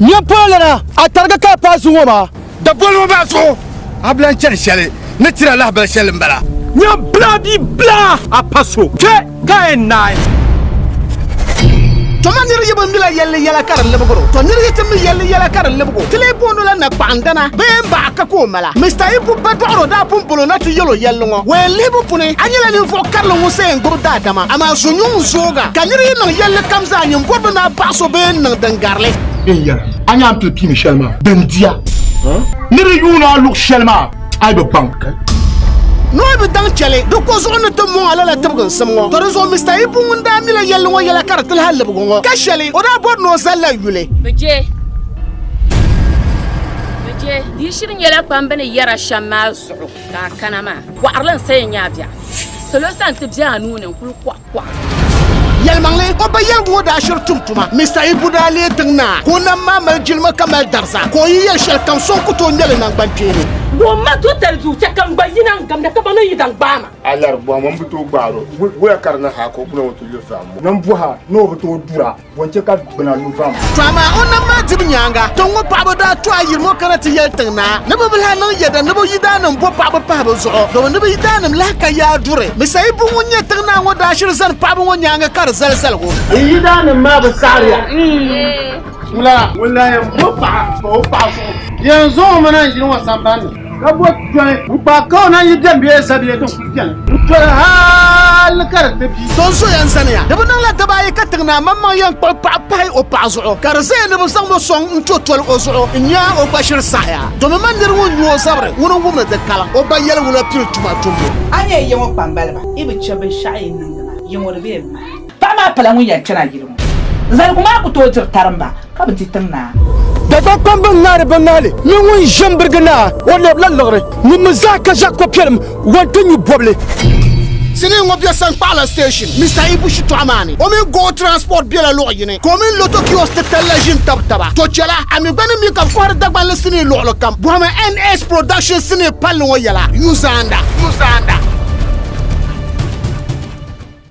Nyɛmpɔlana, a tariga ka a paai zuŋɔ maa. Daboli ŋɔ maa zuɣu a bi lan chani shɛli ni tira lahibali shɛli m-bala. Nya bila bia bila a pa so kpe ka yɛn naai. Tɔ ma nir yi bi mila yɛlli yɛla ka di libigir o, tɔ nir yi ti mi yɛlli yɛla ka di libig o, ti lee booni o la nakpaɣindana bee m-baɣa ka ka o mala. Mister Ibu ba dɔɣir o daa pun bol o na ti yɛl o yɛlli ŋɔ, Wayan lihibu puni, a nyɛla ninvuɣ karili ŋun sa yɛn gbibi daadama, amaa zunyuŋ n-zooga ka nir yi niŋ yɛlli kam zaa nyin bɔri bi ni a baɣis o bee n-niŋ din gari li. Bɛ ni yɛra, A nya a ni pili piini shɛli maa, din diya. Ni di yuun a luɣ shɛli maa, a yi bi baŋ. Ni o bi daŋ chɛli di ko zuɣu ni ti mɔŋ a lala tibiginsim ŋɔ. Tɔ di zuɣu Mister Ibu ŋun daa mila yɛlli ŋɔ yɛla ka di ti lahi libigi ŋɔ ka shɛli o daa bɔri ni o zali la yuli. Bɛ je. Bɛ je. Di yi shiri nyɛla kpamba ni yɛra shɛm maa zuɣu ka a kana maa, kɔɣirili n-sa yɛn nyɛ a biɛɣu. Salo sa nti be a nuu ni n-kuli kɔɣi kɔɣi. Yɛlimaŋli, o ba yɛligu ŋɔ daa shiri tum tuma. Mister Ibu daa leei tiŋ naa ka o nam maa mali jilima ka mali dariza ka o yi yɛli shɛli kam so n-ku tooi ŋmɛli naŋgbankpeeni. Gomma to tali duu chɛ ka n gba yina n-gamda ka baŋ ni yi daŋ gbaai ma. A lari bɔhima m bi tooi gbaar o. Wula ka di ni ha ka o gbuna ŋɔ ti lu vaam ŋɔ? Nambɔha ni o bi tooi dura. Bɔ n-chɛ ka gbuna lu vam? To amaa o nam maa dibu nyaaŋa, tiŋ ŋɔ paɣiba daa to ayirimo kana ti yɛli tiŋ naa ni bɛ bi lahi niŋ yɛda ni bɛ yidaannim bo paɣiba pahi bɛ zuɣu, domi ni bɛ yidaannim lahi ka yaa duri. Misaibu ŋun nyɛ tiŋ naa ŋɔ daa shiri zani paɣiba ŋɔ nyaaŋa ka di zali zaligu. N yidaannim maa bi saɣiriya. Wula? Ŋun lahi yɛn bo paɣa pa o paɣa zuɣu. Yɛn zaŋ o mi na n-yili ŋɔ sambani ni. Ka bo toli n-kpaai ka o na yi beni bee zabiya din kuli beni n-toli hali ka di ti bi. So n-zoya n-zaniya. Di bi niŋla daba ayi ka tiŋ naa maŋmaŋ yɛn kpuɣi paɣa pahi o paɣa zuɣu, ka di zaya ni bɛ zaŋm o sɔŋ n-to toli o zuɣu n-nya o gba shiri saɣiya. Domi man nir ŋun nyu o zabiri, ŋuni n-wumdi di kaliŋ. O ba yɛligu la pili tuma tumbu. A nyɛ ya ŋɔ kpambaliba, yi bi chɛ binshɛɣu yi niŋdi maa, ya ŋɔ di bee m-mahi. Paɣa maa pala ŋun yɛn kpɛna yili ŋɔ. Zaligu maa ku tooi diri tarimba ka bi di tiŋ naa. Dagbaŋ kpamba ŋaari bɛ ŋaali ni ŋun ʒe m-birigi naa, o lɛbila liɣiri. Ŋun mi zaa ka ʒe kopiɛlim wan ti nyu bɔbili. Sinii ŋɔ be Sankpaɣila Station, Mister Ibu shitɔɣu maa ni. O mini Go Transport bela luɣ yini, ka o mini Lotto Kiosk titali la ʒini tabi taba. To chɛla, a mi gba ni mi ka bɛ kɔhiri Dagbanli sinii luɣili kam. Bɔhimi NS Productions sinii palli ŋɔ yɛla. Yuzanda. Yuzanda.